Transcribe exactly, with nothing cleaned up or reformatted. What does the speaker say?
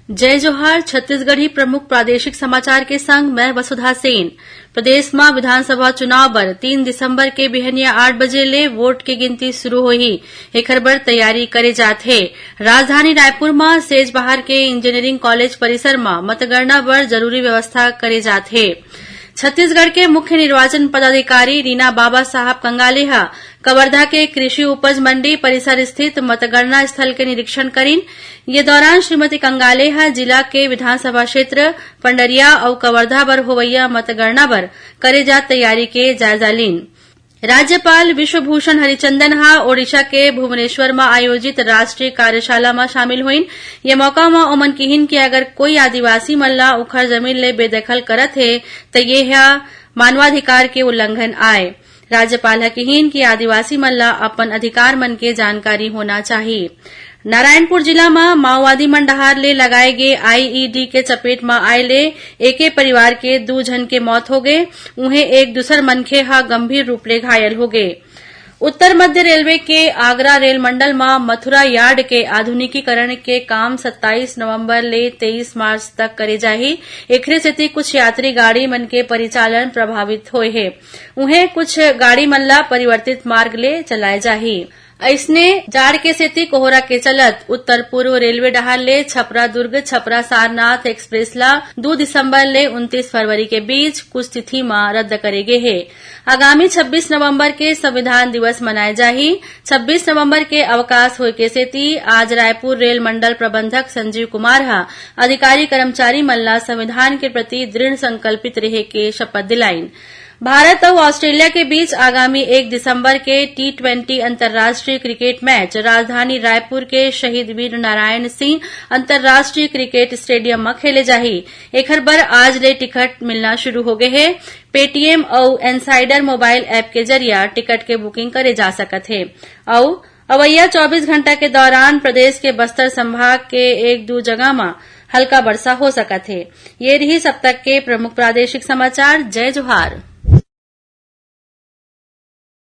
जय जोहार। छत्तीसगढ़ी प्रमुख प्रादेशिक समाचार के संग मैं वसुधा सेन। प्रदेश म विधानसभा चुनाव बर तीन दिसंबर के बिहनिया आठ बजे ले वोट के गिनती शुरू होही। एखर बर तैयारी करे जात हे। राजधानी रायपुर म सेजबहार के इंजीनियरिंग कॉलेज परिसर म मतगणना बर जरूरी व्यवस्था करे जात हे। छत्तीसगढ़ के मुख्य निर्वाचन पदाधिकारी रीना बाबा साहब कंगाले ह कवर्धा के कृषि उपज मंडी परिसर स्थित मतगणना स्थल के निरीक्षण करिन। ये दौरान श्रीमती कंगाले ह जिला के विधानसभा क्षेत्र पंडरिया अउ कवर्धा बर होवइया मतगणना बर करे जात तैयारी के जायजा लीन। राज्यपाल विश्वभूषण हरिचंदन ह ओडिशा के भुवनेश्वर म आयोजित राष्ट्रीय कार्यशाला म शामिल होइन। ये मौका म ओमन किहिन कि अगर कोई आदिवासी मन ला उखर जमीन ले बेदखल करत हे, त ये ह मानवाधिकार के उल्लंघन आय। राज्यपाल ह किहिन कि आदिवासी मन ला अपन अधिकार मन के जानकारी होना चाही। नारायणपुर जिला म माओवादी मन डहार ले लगाए गे आईईडी के चपेट म आए ले एके परिवार के दू झन के मौत हो गे, उहें एक दूसर मनखे ह गंभीर रूप ले घायल हो गे। उत्तर मध्य रेलवे के आगरा रेल मंडल म मथुरा यार्ड के आधुनिकीकरण के काम सत्ताईस नवंबर ले तेईस मार्च तक करे जाही। एखरे सेती कुछ यात्री गाड़ी मन के परिचालन प्रभावित होए हे। उहें, कुछ गाड़ी मन ला परिवर्तित मार्ग ले चलाए जाही। अइसने, जाड़ के सेती कोहरा के चलत उत्तर पूर्व रेलवे डहार ले छपरा दुर्ग, छपरा सारनाथ एक्सप्रेस ला दू दिसंबर ले उनतीस फरवरी के बीच कुछ तिथि म रद्द करे गे हे। आगामी छब्बीस नवंबर के संविधान दिवस मनाए जाही। छब्बीस नवंबर के अवकाश होए के सेती आज रायपुर रेल मंडल प्रबंधक संजीव कुमार ह अधिकारी कर्मचारी मन ला संविधान के प्रति दृढ़ संकल्पित रहे के शपथ दिलाइन। भारत अउ ऑस्ट्रेलिया के बीच आगामी एक दिसंबर के टी ट्वेंटी अंतर्राष्ट्रीय क्रिकेट मैच राजधानी रायपुर के शहीद वीर नारायण सिंह अंतर्राष्ट्रीय क्रिकेट स्टेडियम म खेले जाही। एखर बर आज ले टिकट मिलना शुरू हो गे हे। Paytm अउ Insider मोबाइल ऐप के जरिया टिकट के बुकिंग करे जा सकत हे। अउ अवइया चौबीस घंटा के दौरान प्रदेश के बस्तर संभाग के एक दू जगह म हल्का बरसा हो सकत हे। ये रिहिस अब तक के प्रमुख प्रादेशिक समाचार। जय जोहार।